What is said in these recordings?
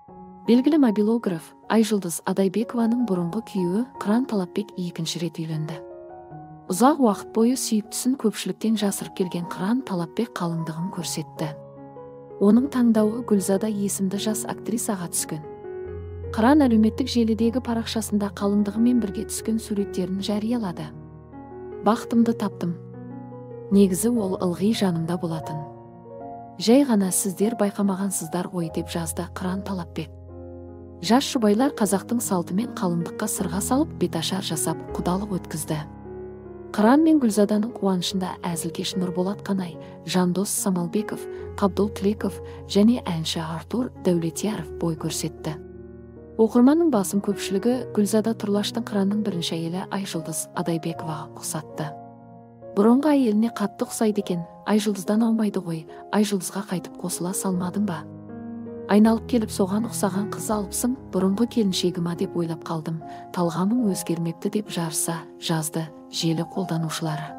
Белгілі мобилограф Айжұлдыз Адайбекованың бұрынғы күйеуі Қыран Талапбек екінші рет үйленді. Ұзақ уақыт бойы сүйіктісін көпшіліктен жасырып келген Қыран Талапбек қалыңдығын көрсетті. Оның таңдауы Гүлзада есімді жас актрисаға түскен. Қыран әлеуметтік желідегі парақшасында қалыңдығымен бірге түскен суреттерін жариялады. Бақытымды таптым. Негізі ол ылғи жанымда болатын. Жай ғана сіздер байқамағансыздар ғой деп жазды Қыран Талапбек. Жас жұбайлар қазақтың салтымен қалыңдыққа сырға салып, беташар жасап, құдалық өткізді. Қыран мен Гүлзаданың қуанышында әзілкеш Нұрболат Қанай, Жандос Самалбеков, Қабдол Тілеков және әнші Артур Дәулетияров бой көрсетті. Оқырманның басым көпшілігі Гүлзада Тұрлаштың Қыранның бірінші әйелі Айжұлдыз Адайбековаға ұқсатты. Бұрынғы әйеліне қатты ұқсайды екен, Айжұлдыздан аумайды ғой, Айжұлдызға қайтып қосыла салмадың ба? Айналып келіп соған ұқсаған қыз алыпсың, бұрынғы келіншегі ма деп ойлап қалдым, талғамың өзгермепті деп жарыса жазды желі қолданушылары.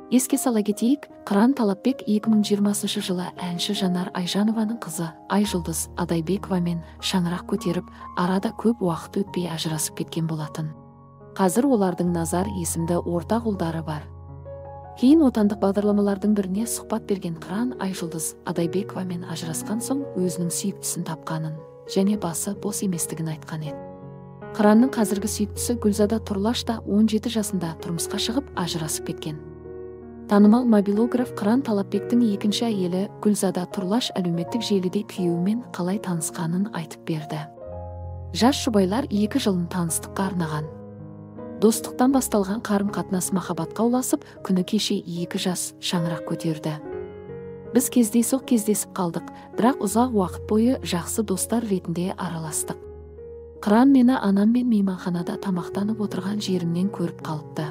Еске сала кетейік, Қыран Талапбек 2020 жылы әнші Жанар Айжанованың қызы Айжұлдыз Адайбековамен шаңырақ көтеріп, арада көп уақыт өтпей ажырасып кеткен болатын. Қазір олардың Назар есімді ортақ ұлдары бар. Кейін отандық бағдарламалардың біріне сұхбат берген Қыран Айжұлдыз Адайбековамен ажырасқан соң өзінің сүйіктісін тапқанын және басы бос еместігін айтқан еді. Қыранның қазіргі сүйіктісі Гүлзада Тұрлаш та 17 жасында тұрмысқа шығып ажырасып кеткен. Танымал мобилограф Қыран Талапбектің екінші әйелі Гүлзада Тұрлаш әлеуметтік желіде күйеуімен қалай танысқанын айтып берді. Жас жұбайлар 2 жылын таныстыққа арнаған. Достықтан басталған қарым-қатынас махаббатқа ұласып, күні кеше 2 жас шаңырақ көтерді. Біз кездейсоқ кездесіп қалдық, бірақ ұзақ уақыт бойы жақсы достар ретінде араластық. Қыран мені анаммен мейманханада тамақтанып отырған жерімнен көріп қалыпты.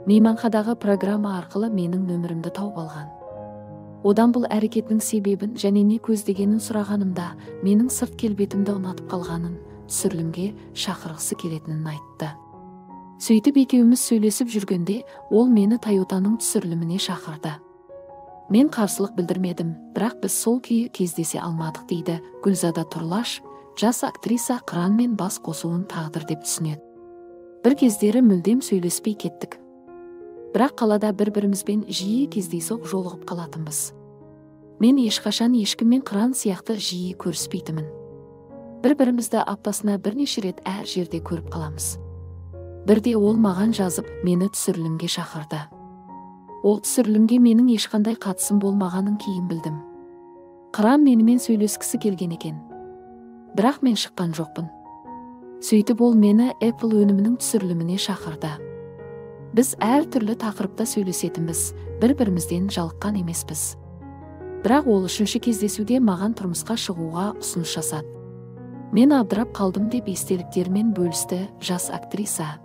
Мейманханадағы программа арқылы менің нөмірімді тауып алған. Одан бұл әрекетінің себебін және не көздегенін сұрағанымда, менің сырт келбетімді ұнатып қалғанын, түсірілімге шақырғысы келетінін айтты. Сөйтіп екеуміз сөйлесіп жүргенде, ол мені Тойотаның түсіріліміне шақырды. Мен қарсылық білдірмедім, бірақ біз сол күйі кездесе алмадық дейді Гүлзада Тұрлаш, жас актриса Қыранмен бас қосуын тағдыр деп түсінеді. Бір кездері мүлдем сөйлеспей кеттік. Бірақ қалада бір-бірімізбен жиі кездейсоқ жолығып қалатынбыз. Мен ешқашан ешкіммен Қыран сияқты жиі көріспейтінмін. Бір-бірімізді аптасына бірнеше рет әр жерде көріп қаламыз. Бірде ол маған жазып, мені түсірілімге шақырды. Ол түсірілімге менің ешқандай қатысым болмағанын кейін білдім. Қыран менімен сөйлескісі келген екен. Бірақ мен шыққан жоқпын. Сөйтіп ол мені Apple өнімінің түсіріліміне шақырды. Біз әр түрлі тақырыпта сөйлесетінбіз, бір-бірімізден жалыққан емеспіз. Бірақ ол үшінші кездесуде маған тұрмысқа шығуға ұсыныс жасады. Мен абдырап қалдым деп естеліктерімен бөлісті жас актриса.